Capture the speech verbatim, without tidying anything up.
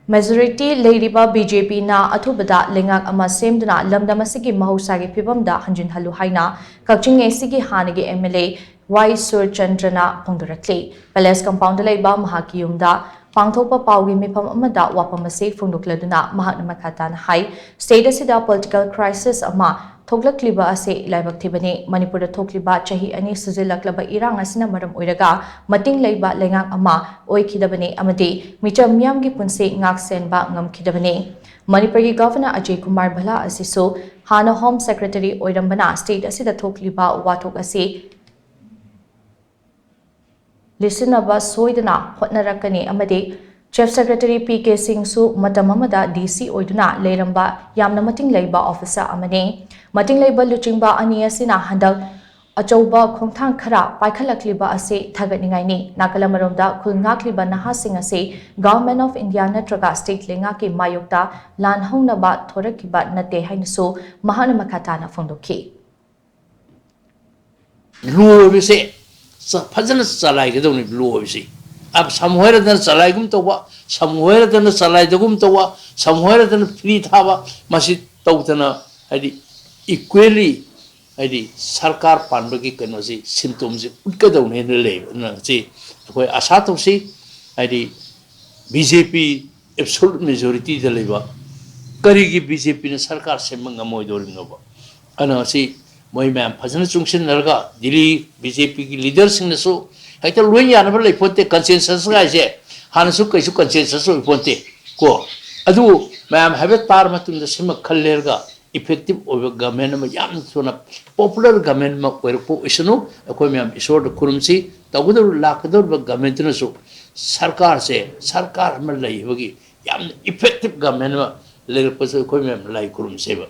Majority ꯂꯩꯔꯤꯕ B J ꯄꯤꯅ ꯑꯊꯨꯕꯗ ꯂꯩꯉꯥꯛ ꯑꯃ ꯁꯦꯝꯗꯨꯅ ꯂꯝꯗꯝ ꯑꯁꯤꯒꯤ ꯃꯍꯧꯁꯥꯒꯤ ꯐꯤꯕꯝꯗ ꯍꯟꯖꯤꯟꯍꯜꯂꯨ ꯍꯥꯏꯅ ꯀꯛꯆꯤꯡ ꯑꯦ ꯁꯤꯒꯤ ꯍꯥꯟꯅꯒꯤ ꯑꯦꯝ ꯑꯦꯜ ꯑꯦ ꯋꯥꯏ ꯁꯨꯔꯆꯟꯗ꯭ꯔꯅ ꯐꯣꯡꯗꯣꯔꯛꯂꯤ꯫ ꯄꯦꯂꯦꯁ ꯀꯝꯄꯥꯎꯟꯗ ꯂꯩꯕ ꯃꯍꯥꯛꯀꯤ ꯌꯨꯝꯗ ꯄꯥꯡꯊꯣꯛꯄ ꯄꯥꯎꯒꯤ ꯃꯤꯐꯝ ꯑꯃꯗ ꯋꯥꯐꯝ ꯑꯁꯤ ꯐꯣꯡꯗꯣꯛꯂꯗꯨꯅ ꯃꯍꯥꯛꯅ ꯃꯈꯥ ꯇꯥꯅ ꯍꯥꯏ, ꯁ꯭ꯇꯦꯠ ꯑꯁꯤꯗ ꯄꯣꯂꯤꯇꯤꯀꯦꯜ ꯀ꯭ꯔꯥꯏꯁꯤꯁ ꯑꯃ ꯊꯣꯛꯂꯛꯂꯤꯕ ꯑꯁꯤ ꯂꯥꯏꯕꯛ ꯊꯤꯕꯅꯤ꯫ ꯃꯅꯤꯄꯨꯔꯗ ꯊꯣꯛꯂꯤꯕ ꯆꯍꯤ ꯑꯅꯤ ꯁꯨꯖꯤꯜꯂꯛꯂꯕ ꯏꯔꯥꯡ ꯑꯁꯤꯅ ꯃꯔꯝ ꯑꯣꯏꯔꯒ ꯃꯇꯤꯡ ꯂꯩꯕ ꯂꯩꯉꯥꯛ ꯑꯃ ꯑꯣꯏꯈꯤꯗꯕꯅꯤ ꯑꯃꯗꯤ ꯃꯤꯆꯝ ꯃꯤꯌꯥꯝꯒꯤ ꯄꯨꯟꯁꯤ ꯉꯥꯛ ꯁꯦꯟꯕ ꯉꯝꯈꯤꯗꯕꯅꯤ꯫ ꯃꯅꯤꯄꯨꯔꯒꯤ ꯒꯚꯔꯅꯔ ꯑꯖꯌ ꯀꯨꯃꯥꯔ ꯚꯜꯂꯥ ꯑꯁꯤꯁꯨ ꯍꯥꯟꯅ ꯍꯣꯝ ꯁꯦꯀ꯭ꯔꯦꯇꯔꯤ ꯑꯣꯏꯔꯝꯕꯅ ꯁ꯭ꯇꯦꯠ ꯑꯁꯤꯗ ꯊꯣꯛꯂꯤꯕ ꯋꯥꯊꯣꯛ ꯑꯁꯤ ꯂꯤꯁꯤꯟꯅꯕ ꯁꯣꯏꯗꯅ ꯍꯣꯠꯅꯔꯛꯀꯅꯤ ꯑꯃꯗꯤ ꯆꯤꯐ ꯁꯦꯀ꯭ꯔꯦꯇꯔꯤ ꯄꯤ ꯀꯦ ꯁꯤꯡꯁꯨ ꯃꯇꯝ ꯑꯃꯗ ꯗꯤ ꯁꯤ ꯑꯣꯏꯗꯨꯅ ꯂꯩꯔꯝꯕ ꯌꯥꯝꯅ ꯃꯇꯤꯡ ꯂꯩꯕ ꯑꯣꯐꯤꯁꯥꯔ ꯑꯃꯅꯤ꯫ ꯃꯇꯤꯡ ꯂꯩꯕ ꯂꯨꯆꯤꯡꯕ ꯑꯅꯤ ꯑꯁꯤꯅ ꯍꯟꯗꯛ ꯑꯆꯧꯕ ꯈꯣꯡꯊꯥꯡ ꯈꯔ ꯄꯥꯏꯈꯠꯂꯛꯂꯤꯕ ꯑꯁꯤ ꯊꯥꯒꯠꯅꯤꯡꯉꯥꯏꯅꯤ꯫ ꯅꯥꯀꯜ ꯑꯃꯔꯣꯝꯗ ꯈꯨꯜ ꯉꯥꯛꯂꯤꯕ ꯅꯍꯥꯁꯤꯡ ꯑꯁꯤ Government of India ꯅꯠꯇ꯭ꯔꯒ ꯁ꯭ꯇꯦꯠ ꯂꯩꯉꯥꯛꯀꯤ ꯃꯥꯌꯣꯛꯇ ꯂꯥꯟ ꯍꯧꯅꯕ ꯊꯣꯔꯛꯈꯤꯕ ꯅꯠꯇꯦ ꯍꯥꯏꯅꯁꯨ ꯃꯍꯥꯛꯅ ꯃꯈꯥ ꯇꯥꯅ ꯐꯣꯡꯗꯣꯛꯈꯤ꯫ ꯂꯣ ꯑꯣꯏꯕꯁꯦ ꯆ- ꯐꯖꯅ ꯆꯂꯥꯏꯒꯗꯧꯅꯤ꯫ ꯂꯣ ꯑꯣꯏꯕꯁꯤ ꯑ- ꯁꯝ ꯍꯣꯏꯔꯗꯅ ꯆꯂꯥꯏꯒꯨꯝ ꯇꯧꯕ, ꯁꯝ ꯍꯣꯏꯔꯗꯅ ꯆꯂꯥꯏꯗꯒꯨꯝ ꯇꯧꯕ, ꯁꯝ ꯍꯣꯏꯔꯗꯅ ꯐ꯭ꯔꯤ ꯊꯥꯕ, ꯃꯁꯤ ꯇꯧꯗꯅ ꯍꯥꯏꯗꯤ ꯏꯀ꯭ꯋꯦꯂꯤ ꯍꯥꯏꯗꯤ ꯁꯔꯀꯥꯔ ꯄꯥꯟꯕꯒꯤ ꯀꯩꯅꯣꯁꯤ ꯁꯤꯝꯇꯣꯝꯁꯤ ꯎꯠꯀꯗꯧꯅꯦꯅ ꯂꯩꯕ꯫ ꯑꯗꯨꯅ ꯁꯤ ꯑꯩꯈꯣꯏ ꯑꯁꯥ ꯇꯧꯁꯤ꯫ ꯍꯥꯏꯗꯤ ꯕꯤ ꯖꯦ ꯄꯤ ꯑꯦꯕꯁꯣꯂꯨꯠ ꯃꯦꯖꯣꯔꯤꯇꯤꯗ ꯂꯩꯕ ꯀꯔꯤꯒꯤ ꯕꯤ ꯖꯦ ꯄꯤꯅ ꯁꯔꯀꯥꯔ ꯁꯦꯝꯕ ꯉꯝꯃꯣꯏꯗꯧꯔꯤꯅꯣꯕ? ꯑꯗꯨꯅ ꯁꯤ ꯃꯣꯏ ꯃꯌꯥꯝ ꯐꯖꯅ ꯆꯨꯡꯁꯤꯟꯅꯔꯒ ꯗꯤꯜꯂꯤ ꯕꯤ ꯖꯦ ꯄꯤꯒꯤ ꯂꯤꯗꯔꯁꯤꯡꯅꯁꯨ ꯍꯦꯛꯇ ꯂꯣꯏ ꯌꯥꯅꯕ ꯂꯩꯄꯣꯟꯇꯦ꯫ ꯀꯟꯁꯦꯟꯁꯁ ꯍꯥꯏꯁꯦ ꯍꯥꯟꯅꯁꯨ ꯀꯩꯁꯨ ꯀꯟꯁꯦꯟꯁꯁ ꯑꯣꯏꯄꯣꯟꯇꯦ ꯀꯣ꯫ ꯑꯗꯨ ꯃꯌꯥꯝ ꯍꯥꯏꯐꯦꯠ ꯇꯥꯔ ꯃꯇꯨꯡꯗ ꯁꯤꯃ ꯈꯜꯂꯦꯔꯒ ꯏꯐꯦꯛꯇꯤꯞ ꯑꯣꯏꯕ ꯒꯃꯦꯟ ꯑꯃ ꯌꯥꯝꯅ ꯊꯨꯅ ꯄꯣꯄꯨꯂꯔ ꯒꯃꯦꯟ ꯑꯃ ꯑꯣꯏꯔꯛꯄ ꯑꯣꯏꯁꯅꯨ꯫ ꯑꯩꯈꯣꯏ ꯃꯌꯥꯝ ꯏꯁꯣꯔꯗ ꯈꯨꯔꯨꯝꯁꯤ꯫ ꯇꯧꯒꯗꯧꯔꯤꯕ ꯂꯥꯛꯀꯗꯧꯔꯤꯕ ꯒꯃꯦꯟꯗꯨꯅꯁꯨ ꯁꯔꯀꯥꯔꯁꯦ ꯁꯔꯀꯥꯔ ꯑꯃ ꯂꯩꯕꯒꯤ ꯌꯥꯝꯅ ꯏꯐꯦꯛꯇꯤꯞ ꯒꯃꯦꯟ ꯑꯃ ꯂꯩꯔꯛꯄꯁꯨ ꯑꯩꯈꯣꯏ ꯃꯌꯥꯝ ꯂꯥꯏ ꯈꯨꯔꯨꯝꯁꯦꯕ꯫